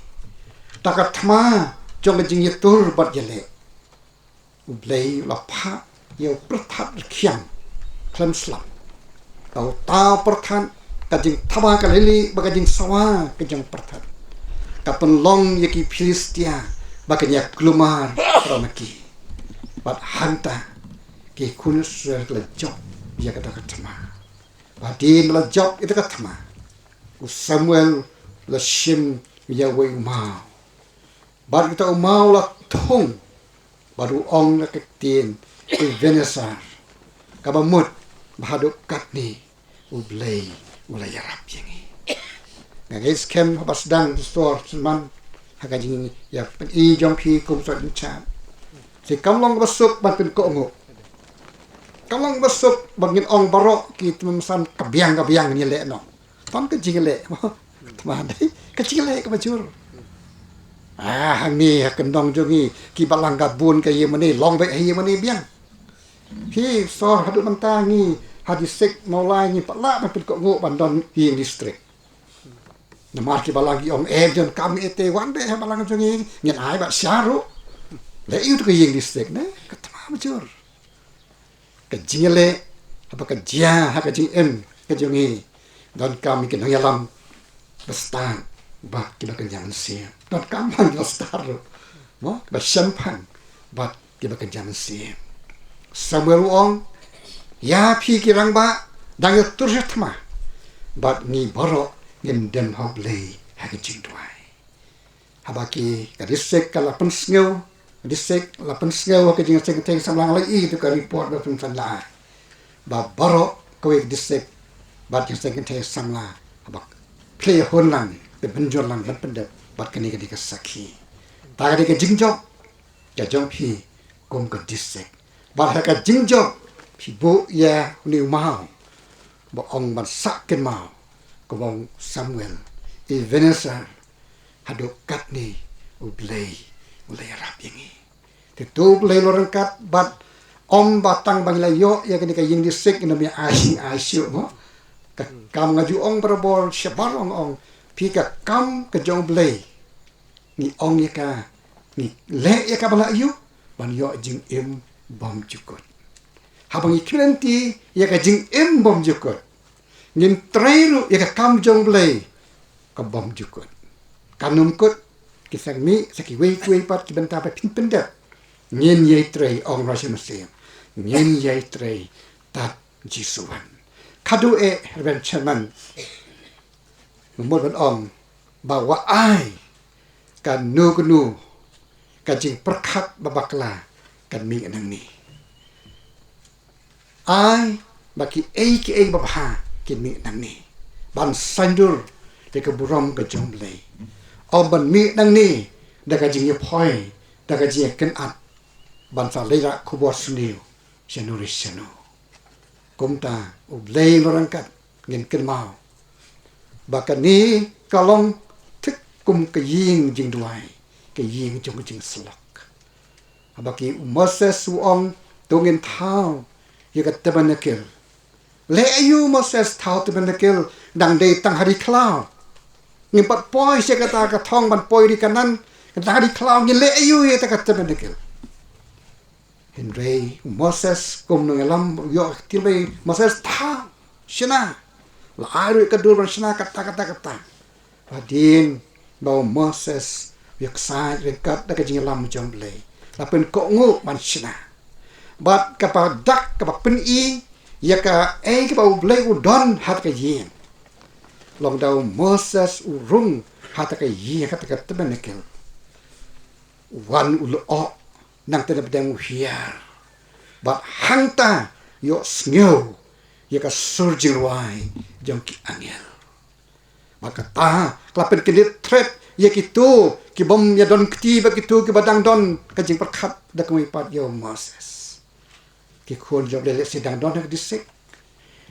da ka thma jong ka jingïatur bad ïaleh, U Blei u la phah ïa u pyrthat rkhiang khlem slap. Ka uta u pyrthat, ka jingthaba ka lili bad ka jingsawa ka jong u pyrthat, ka pynlong ïa ki Philistia ba kin ïa kulmar na ki. Bad hangta ki khun Israel ki la jop ïa kata ka thma. Bad hadien ba la jop ïa kata ka thma, u Samuel u la shim ïa uwei u maw. Bad kata u maw u la thung, bad u ong da ka ktien Ebenezer, kaba mut ba haduh katne U Blei u la ïarap ïa ngi. Nga ngeit skhem haba sdang u Pastor Sherman ha ka jingïapyni jong phi kum u Pastor in charge, te kam long kaba suk ban pynkohnguh. Kam long kaba suk ba ngin ong baroh ki tymmen basan ka biang ka biang ngin ïaleh noh. Tang ka jingleh, ka thma dei ka jingleh kaba jur. Ah, hangne ha kyndong jong ngi ki balang ka bun ka ïing mane, long beit ha ïing mane biang. Phi sor, haduh mynta ngi ha district Mawlai ngim pat lah ban pynkohnguh ban don ïing district. Namar ki balang ki ong, em, jon kam ïa te, wan beit ha balang jong ngi, ngin ai bad sha ruh. Leh ïa u tu ka ïing district ne, ka thma ba jur. Ka jingleh Ba ka jia ha ka jingim ka jong ngi, donkam ïa ki nongïalam ba stad bad kiba kynja mynsiem. Donkam lang kiba stad ruh, mo, kiba shemphang bad kiba kynja mynsiem. Samuel u ong, ïa phi ki rangbah dang ïatur sha thma, bad ngi baroh ngin dem ha U Blei ha ka jingduwai. Haba ki ka district ka la pynsngew, ka district la pynsngew ha ka jingïaseng kynthei samla, la i tu ka report ba pynsan la, ba baroh kawei ka district bad jingïaseng kynthei samla, haba plie hun lang, te bynjur lang ban pyndep bad kane ka dei ka sakhi. Ta ka dei ka jingjop ka jong phi kum ka district. Bad ha ka jingjop phi buh ïa une u maw ba ong ban sah kynmaw, kaba ong Samuel, Ebenezer, haduh katne U Blei u la ïarap ïa ngi. Te to U Blei u la ryngkat bad ym ba tang ba ngi la ïoh ïa kane ka ïing district, ngi ym ïa ai shi ai shu, mo. Ka kam nga ju ong barabor shabar, ong ong phi, ka kam ka jong U Blei, ngi ong ïa ka, ngi leh ïa ka ba la ïoh ban ïoh jingim bymjukut. Haba ngi khmih lynti ïa ka jingim bymjukut, ngin trei ruh ïa ka kam jong U Blei ka bymjukut. Kan ym kut, ki seng mih sa kiwei kiwei pat ki bynta ba phin pyndep. Ngin ïai trei, ong Rashi Muslim, ngin ïai trei tad Jisu wan. Kadu e Reverend Chairman, mut ban ong ba wa ai kano kano ka jingpyrkhat ba bakla kan mih nangne. Ai ba kiei kiei ba bha kin mih nangne ban saiñdur ïa ka burom ka jong U Blei. Ym ban mih nangne da ka jingïaphoi, da ka jingïakynad, ban sa leit rah khubor sniew shano re shano. Kumta U Blei u la ryngkat, ngin kynmaw ba kane ka long thik kum ka ïing jingduwai, ka ïing jong ka jingsyllok. Haba ki, u Moses u ong, to ngin thaw ïa ka tabernacle. Leh aïu Moses thaw tabernacle, dang dei tang ha ri khlaw? Ngim pat poi sha kata ka thong ban poi ri Kanaan, ka dang ha ri khlaw, ngin leh aïu ïa kata ka tabernacle? Hynrei u Moses kum nongïalam u ïoh ka ktien, Moses, thaw, shna. La ai ruh ka dur ban shna kata kata kata. Hadien ba u Moses u ïaksaid ryngkat da ka jingïalam jong U Blei, la pynkohnguh ban shna. Bad kaba dak kaba pyni ïa kaei kaba U Blei u don ha ka ïing, long da u Moses u rung ha ka ïing, ha ka tabernacle. Wan u lyoh nangta na pdeng u hiar, bad hangta u ïohsngew ïa ka sur jingrwai jong ki angel. Bad kata ka la pynkyndit thret ïa kito ki bym ïadon kti bad kito kiba dang don ka jingpyrkhat da kumne pat ïa u Moses. Ki khun jong U Blei lehse dang don ha ka district,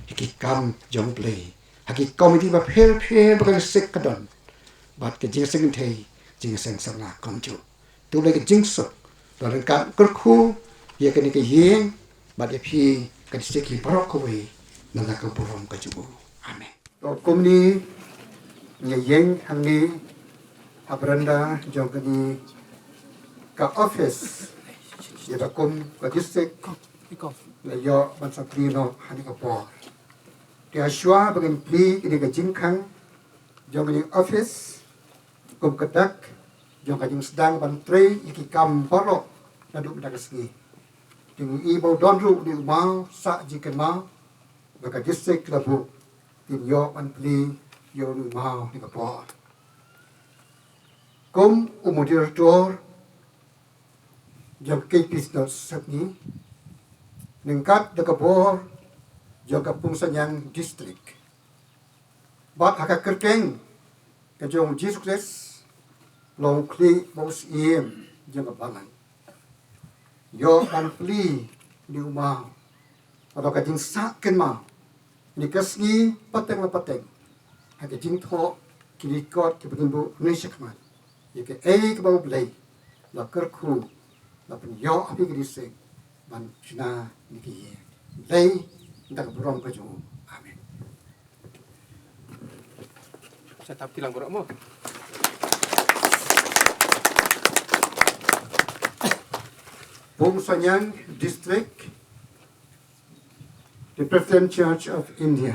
ha ki kam jong U Blei, ha ki komiti bapher bapher ba ka district ka don, bad ka jingïaseng kynthei, jingïaseng samla kumjuh. To U Blei ka jingsuk, to ryngkat kyrkhu ïa kane ka ïing bad ïa phi ka district, ïa baroh kawei, na la ka burom ka jong u. Amen. To kumne ngi ïeng hangne ha veranda jong kane ka office, ïa ka kum ka district, la ïoh ban sa plie noh ha kane ka por. Te hashwa ba ngin plie kane ka jingkhang jong kane ka office, kum ka dak jong ka jingsdang ban trei ïa ki kam baroh naduh mynta ka sngi. Te ngi i ba u don ruh une u maw sah jingkynmaw ba ka district la buh, kin ïoh ban plie ïa une u maw ha kane ka por. Kum u moderator jong ka K P Synod Sepngi, ryngkat da ka bor jong ka Pungsaniang District, bad ha ka kyrteng ka jong u Jisu Khrist, long u khlieh bad u syiem jong ka balang, ïoh ban plie une u maw, bad ka jingsah kynmaw, ha kane ka sngi pateng la pateng, ha ka jingthoh ki record kiba ngin buh ne shakhmat, ïa kaei kaba U Blei u la kyrkhu, la pynïoh ha phi ka district ban shna ïa kane ka ïing. Blei, da ka burom ka jong u. Amen. Sa tap kilang baroh mo. Pungsaniang District, The Presbyterian Church of India.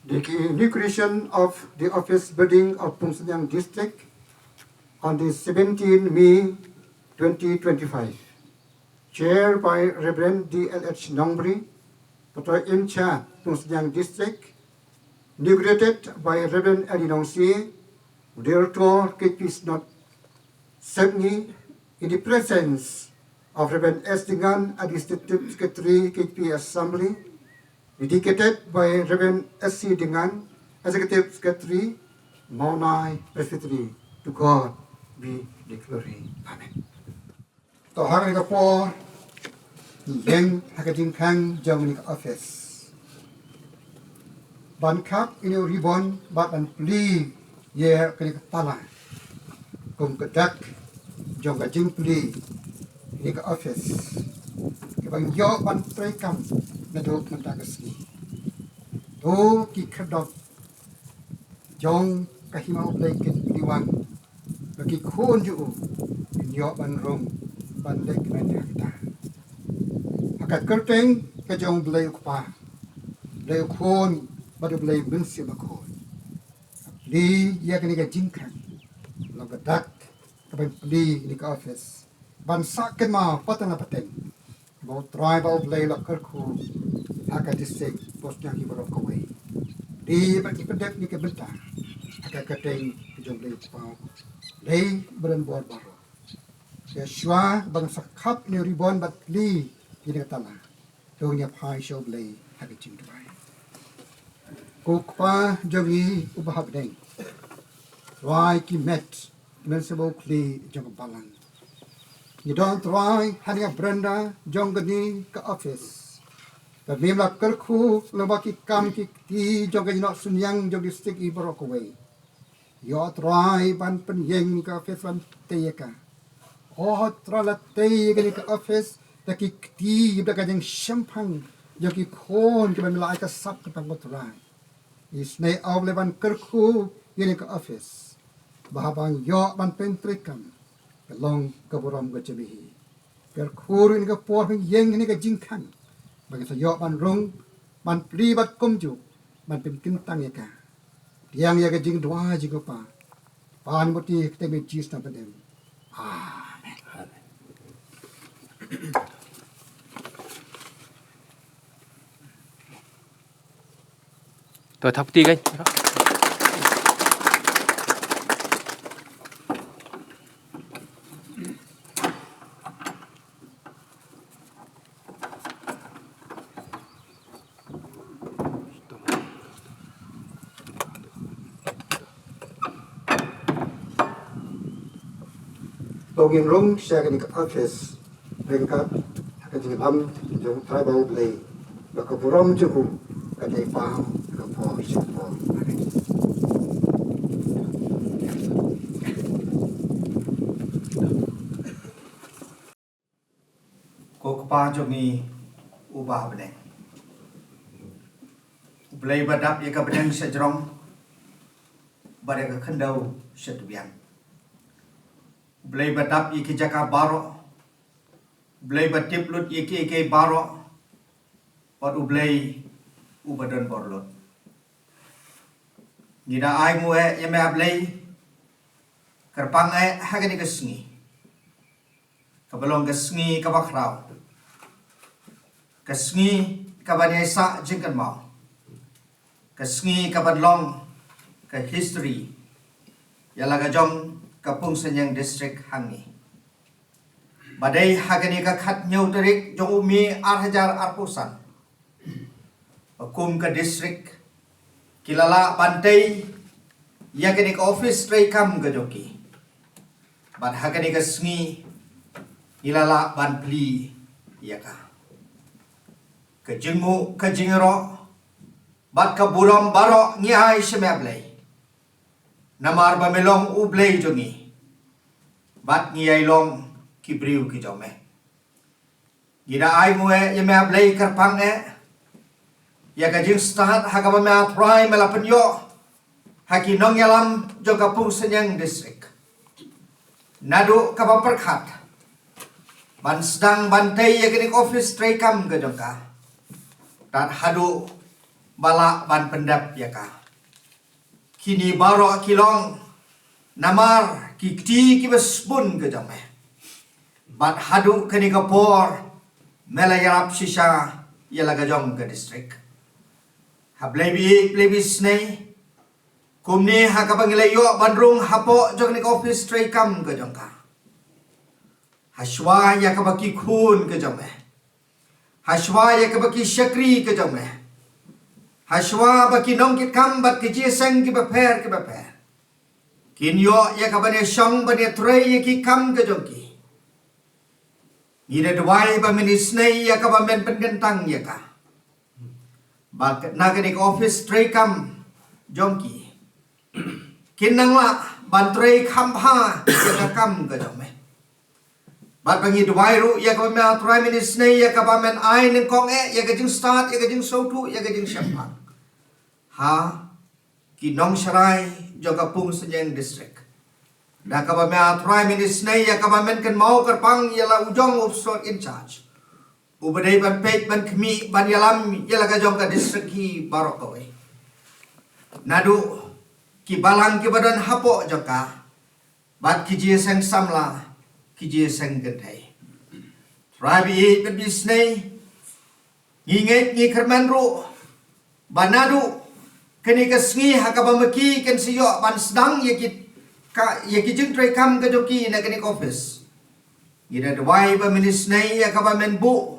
The inauguration of the office building of Pungsanyang District on the seventeenth May twenty twenty-five. Chair by Reverend D L H Nongbri, Pastor in charge, Pungsanyang District, inaugurated by Reverend L D Nongsie, Director, K P Synod Sepngi, in the presence of Reverend S Dengan, Administrative Secretary, K P Assembly, dedicated by Reverend S C Dengan, Executive Secretary, Maunai Presbytery. To God be the glory. Amen. To ha kane ka por, ngi ïeng ha ka jingkhang jong kane ka office ban khap ïa une u ribbon bad ban plie ïa kane ka tala kum ka dak jong ka jingplie ïa kane ka office kaba ngi ïoh ban treikam naduh mynta ka sngi. To ki khyrdop jong ka hima U Blei kin plie wan ba ki khun jong u kin ïoh ban rung ban leh kmen ha kata. Ha ka kyrteng ka jong U Blei U Kpa, Blei U Khun bad U Blei Mynsiem Bakhuid. Plie ïa kane ka jingkhang, long ka dak kaban plie ïa kane ka office ban sah kynmaw pateng la pateng ba U Trai bad U Blei u la kyrkhu ha ka district Pungsanyang hi baroh kawei. Plie bad ngi pyndep ïa kane ka bynta ha ka kyrteng ka jong U Blei U Kpa, U Blei ba donbor baroh. Te shuwa ban sa khap ïa une u ribbon bad plie ïa kane ka tala, to ngin ïa phai sha U Blei ha ka jingduwai. Ko Kpa jong ngi uba ha bneng, Trai ki met, ki men sha ba u khlieh jong ka balang. Ngi don Trai ha kane ka veranda jong kane ka office. Ba me la kyrkhu lyngba ki kam ki kti jong ka jingnoh synñiang jong district hi baroh kawei. Ïoh Trai ban pynïeng ïa kane ka office ban tei ïa ka. O Trai, la tei ïa kane ka office da ki kti, da ka jingshemphang jong ki khun kiba me la ai ka sap kyrpang, ko Trai. Isynei, O Blei, ban kyrkhu ïa kane ka office ba haba ngi ïoh ban pyntreikam, ka long ka burom ka jong me hi. Kyrkhu ruh ïa kane ka por ba ngi ïeng ha kane ka jingkhang ba ngi sa ïoh ban rung, ban plie bad kumjuh ban pynkyntang ïa ka. Pdiang ïa ka jingduwai jong ngi, ko Pa. Pan mut ïa ka kyrteng jong U Jisu naba bynta. Amen. To thap kti kan. To ngin rung sha kane ka office ryngkat ha ka jingïalam jong U Trai bad U Blei, ba ka burom jong u kan ïai paw ha ka por sha ka por. Amen. Ko Kpa jong ngi uba ha bneng, U Blei ba dap ïa ka bneng sha jrong bad ïa ka khyndew sha tbian, U Blei ba dap ïa ki jaka baroh, U Blei ba tip lut ïa kiei kiei baroh, bad U Blei uba don bor lut. Ngi da ai nguh eh ïa me, A Blei, kyrpang eh ha kane ka sngi, kaba long ka sngi kaba khraw, ka sngi kaban ïai sah jingkynmaw, ka sngi kaban long ka history ïa la ka jong ka Pungsanyang District hangne. Ba dei ha kane ka khathynñiew tarik jong u May ar hajar arphew san, ba kum ka district ki la lah ban tei ïa kane ka office treikam ka jong ki. Bad ha kane ka sngi ngi la lah ban plie ïa ka. Ka jingnguh, ka jingïaroh bad ka burom baroh ngi ai sha me, A Blei, namar ba me long U Blei jong ngi bad ngi ïai long ki briew ki jong me. Ngi da ai nguh eh ïa me, A Blei, kyrpang eh ïa ka jingstad ha kaba me, A Trai, me la pynïoh ha ki nongïalam jong ka Pungsanyang District, naduh kaba pyrkhat ban sdang ban tei ïa kane ka office treikam ka jong ka. tad haduh ba lah ban pyndep ïa ka. Kine baroh ki long namar ki kti kiba sbun ka jong me. Bad haduh kane ka por me la ïarap shisha ïa la ka jong ka district. Ha Blei baieit Blei baisnei, kumne ha kaba ngi la ïoh ban rung hapoh jong kane ka office treikam ka jong ka, hashwa ïa kaba ki khun ka jong me, hashwa ïa kaba ki shakri ka jong me, hashwa ba ki nongkitkam bad ki jingïaseng kiba pher kiba pher kin ïoh ïa kaban ïashong ban ïatrei ïa ki kam ka jong ki, ngi da duwai ba men isynei ïa kaba men pynkyntang ïa ka. Ba na kane ka office treikam jong ki, kin nang lah ban trei kham bha ïa ka kam ka jong me. Bad ba ngi duwai ruh ïa kaba men, ah Trai, men isynei ïa kaba men ai nyngkong eh ïa ka jingstad, ïa ka jingsngewthuh, ïa ka jingshemphang ha ki nongsharai jong ka Pungsynñiang District. Da kaba men, ah Trai, men isynei ïa kaba men kynmaw kyrpang ïa la u jong u Officer in charge, uba dei ban peit ban khmih ban ïalam ïa la ka jong ka district hi baroh kawei, naduh ki balang kiba don hapoh jong ka bad ki jingïaseng samla, ki jingïaseng kynthei. Trai baieit bad baisnei, ngi ngeit ngi kyrmen ruh ba naduh kane ka sngi ha kaba ma ki kin sa ïoh ban sdang ïa ki, ka, ïa ki jingtreikam ka jong ki na kane ka office, ngi da duwai ba men isynei ïa kaba men buh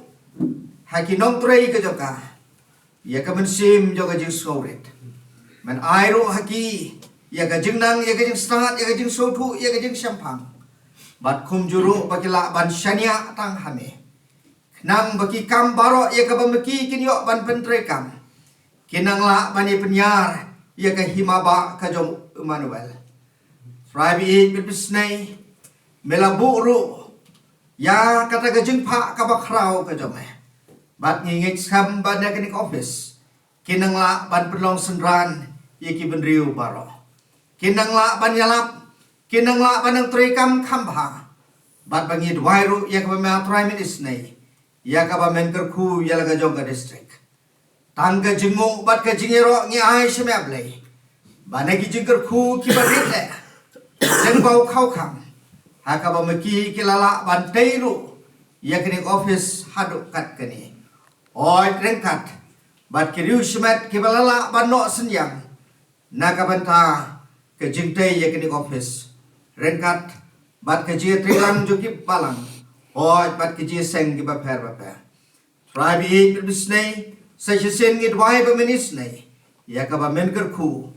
ha ki nongtrei ka jong ka ïa ka mynsiem jong ka jingsngewrit. Men ai ruh ha ki ïa ka jingnang, ïa ka jingstad, ïa ka jingsngewthuh, ïa ka jingshemphang. Bad kumjuh ruh ba ki lah ban shaniah tang ha me, khnang ba ki kam baroh ïa kaba ma ki kin ïoh ban pyntreikam, kin nang lah ban ïapynïar ïa ka hima ba ka jong u Immanuel. Trai baieit bad baisnei, me la buh ruh ïa kata ka jingphah kaba khraw ka jong me. Bad ngi ngeit skhem ba na kane ka office kin nang lah ban pynlong synran ïa ki bynriew baroh. Kin nang lah ban ïalap, kin nang lah ban nang treikam kham bha. Bad ba ngi duwai ruh ïa kaba men, ah Trai, men isynei ïa kaba men kyrkhu ïa la ka jong ka district. Tang ka jingnguh bad ka jingïaroh ngi ai sha me, ah Blei, ba na ki jingkyrkhu kiba rit leh, lyngba u khawkham, ha kaba ma ki ki la lah ban tei ruh ïa kane ka office haduh katkane. Hooid, ryngkat bad ki riewshimet kiba la lah ban noh synñiang na ka bynta ka jingtei ïa kane ka office, ryngkat bad ka jingïatreilang jong ki balang, hooid, bad ka jingïaseng kiba pher bapher. Trai baieit bad baisnei, sa shisien ngi duwai ba men isynei ïa kaba men kyrkhu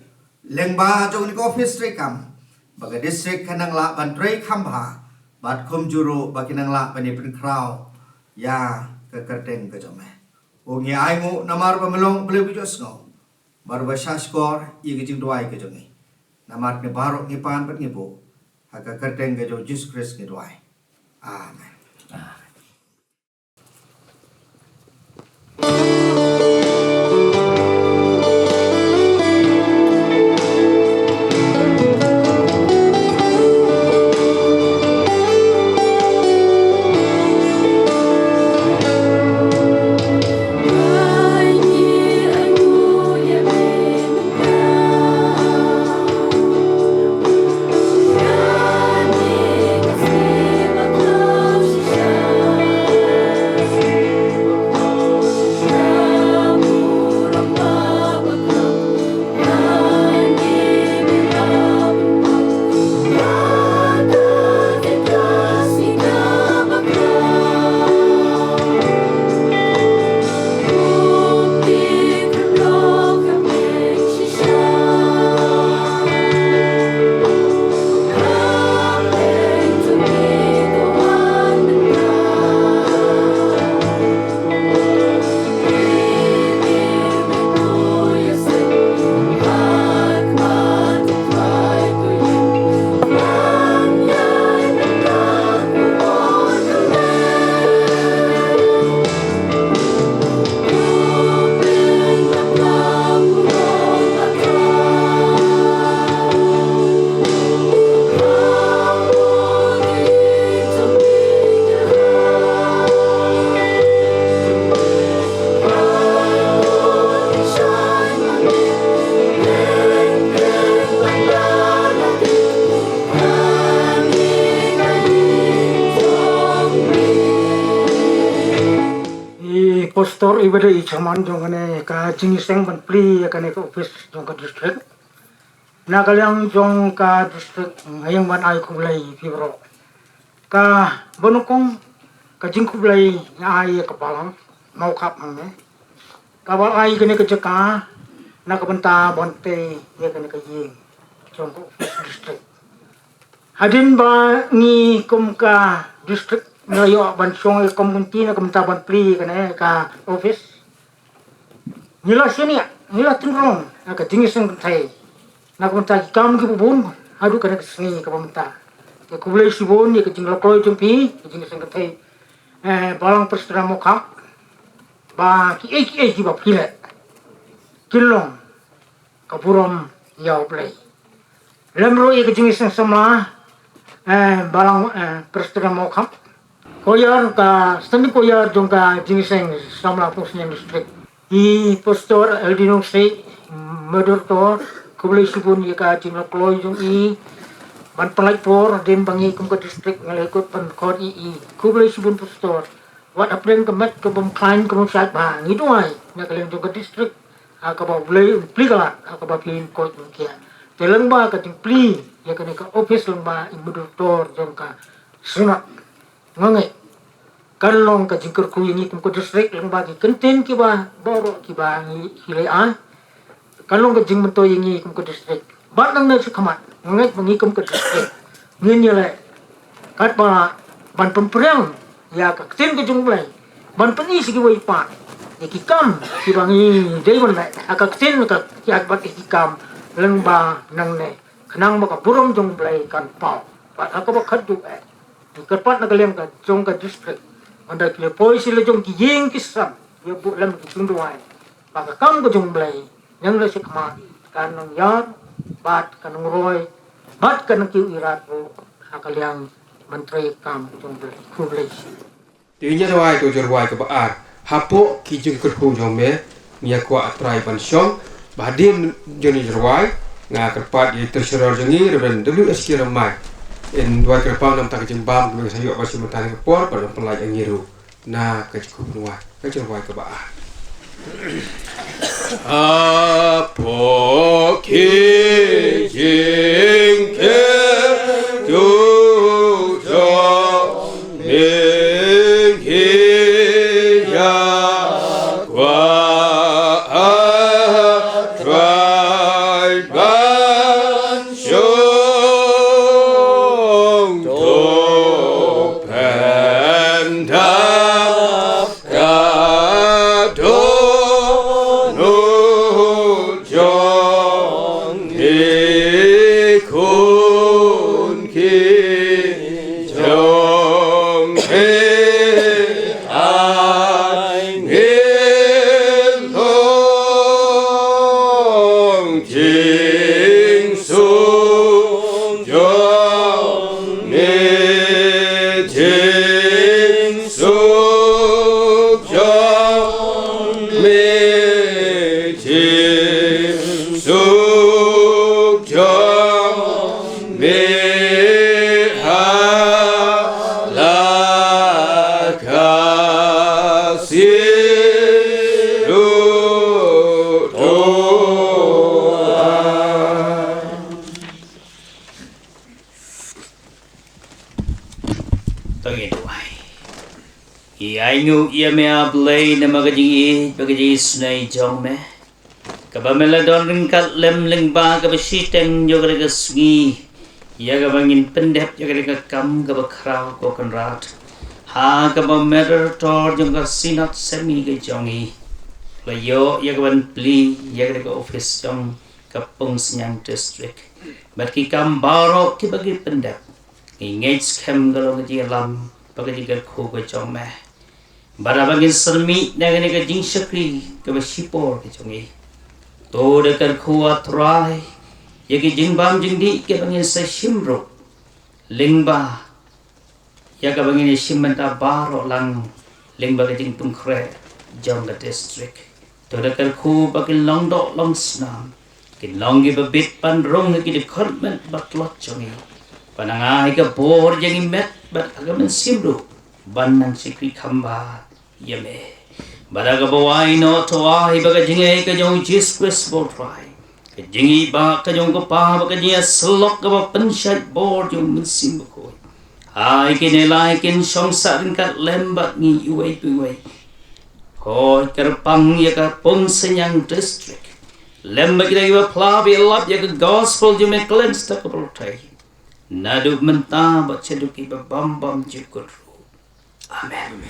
lyngba jong kane ka office treikam, ba ka district kan nang lah ban trei kham bha, bad kumjuh ruh ba kin nang lah ban ïapynkhraw ïa ka kyrteng ka jong me. Ko ngi ainguh namar ba me long Blei ba ju sngew bad ba shahshkor ïa ka jingduwai ka jong ngi. Namar kine baroh ngi pan bad ngi buh ha ka kyrteng ka jong u Jisu Khrist ngi duwai. Amen. Pastor i ba dei i chairman jong kane ka jingïaseng ban plie ïa kane ka office jong ka district. Na ka liang jong ka district nga ïeng ban ai khublei ïa phi baroh. Ka ba nyngkong ka jingkhublei nga ai ïa ka Balang Mawkhap hangne, ka ba ai kane ka jaka na ka bynta ban tei ïa kane ka ïing jong ka office district. Hadien ba ngi kum ka district ngi la ïoh ban shong ïa ka committee na ka bynta ban plie ïa kane ka office, ngi la shaniah, ngi la tynrong ïa ka jingïaseng kynthei na ka bynta ki kam kiba bun haduh kane ka sngi kaba mynta. Te khublei shibun ïa ka jingïalehkai jong phi, ka jingïaseng kynthei, eh, Balang Prestona Mawkhap, ba kiei kiei kiba phi leh kin long ka burom ïa U Blei. Lem ruh ïa ka jingïaseng samla, eh, Balang, eh, Prestona Mawkhap, choir, ka standing choir jong ka jingïaseng samla Pungsneng District. I Pastor Eldino Sih, moderator, khublei shibun ïa ka jingïalehkai jong i ban pynlait por hadien ba ngi kum ka district ngi la ïakut ban khot ïa i. Khublei shibun Pastor. Wat hapdeng ka met ka bym khlaiñ ka bym shait ba ngi duwai na ka liang jong ka district, ha kaba U Blei un plie ka lad ha kaba phi koit mynta. Te lyngba ka jingplie ïa kane ka office lyngba i moderator jong ka Synod, nga ngeit kan long ka jingkyrkhu ïa ngi kum ka district lyngba ki kyntien kiba baroh kiba ngi, ngi leh ai. Kan long ka jingmyntoi ïa ngi kum ka district. Bad nangne shakhmat nga ngeit ba ngi kum ka district ngin ïaleh katba ban pynpriang ïa ka ktien ka jong U Blei, ban pyni sha kiwei pat ïa ki kam kiba ngi dei ban leh ha ka ktien ka, ïa bad ïa ki kam lyngba nangne, khnang ba ka burom jong U Blei kan paw. Bad ha kaba khatduh eh, ngi kyrpad na ka liang ka jong ka district, ynda ki la poi sha la jong ki ïing ki sem, ïa buh lem ki jingduwai ba ka kam ka jong U Blei nangne shakhmat kan nang ïar bad kan nang roi bad kan nang kiew ïarap ruh ha ka liang ban trei kam ka jong U Blei. Khublei shibun. Te ïa rwai to, jingrwai kaba ar. Hapoh ki jingkyrkhu jong me, ngi ïa kwah trai ban shong. Ba hadien jong jingrwai, nga kyrpad ïa i Treasurer jong ngi, Reverend W S K Ramai, in duwai kyrpad namar ka jingbam kaba ngi sa ïoh ba shu mynta ka por, ba la pynlait ïa ngi ruh na ka jingkyrkhu, ka jingduwai kaba ar. Hapoh ki jingkyrkhu jong me, ngi ïa kwah trai ban shong to pynda ka dohnud jong ngi khun ki jong me, ai ngi long jingsuk jong me, jingsuk jong me, jingsuk jong me ha la ka sien. To ngin duwai. Ngi ainguh ïa me A Blei namar ka jingïeit bad ka jingisynei jong me, kaba me la don ryngkat lem lyngba kaba shiteng jong kane ka sngi, ïa kaba ngin pyndep ïa kane ka kam kaba khraw, ko Kynrad, ha kaba moderator jong ka Synod Semi ka jong ngi la ïoh ïa kaban plie ïa kane ka office jong ka Pungsneng District. Bad ki kam baroh kiba ngi pyndep, ngi ngeit skhem ka long ka jingïalam bad ka jingkyrkhu ka jong me. Bad haba ngin syrmit na kane ka jingshakri kaba shipor ka jong ngi, to da kyrkhu, A Trai, ïa ki jingbam jingdih kiba ngin sa shim ruh lyngba ïa kaba ngin ïa shim mynta baroh lang lyngba ka jingpynkhreh jong ka district. To da kyrkhu ba kin long doh long snam, kin long kiba bit ban rung ha ki department ba tlot jong ngi, ban nang ai ka bor jong ngi met bad ha ka mynsiem ruh ban nang shakri kham bha ïa me. Bad ha kaba wai noh to ai ba ka jingïeit ka jong u Jisu Khrist ba u Trai, ka jingïeit ba ka jong u Kpa, bad ka jingïasyllok kaba pynshait bor jong u Mynsiem Bakhuid, ai kine lai kin shong sah ryngkat lem bad ngi iwei pa iwei. Hooid, kyrpang ïa ka Pumsañiang District lem bad kita kiba phla bad ïalap ïa ka gospel jong me khlem step ka pyrthei, naduh mynta bad shaduh kiba bym bym jukut ruh. Amen.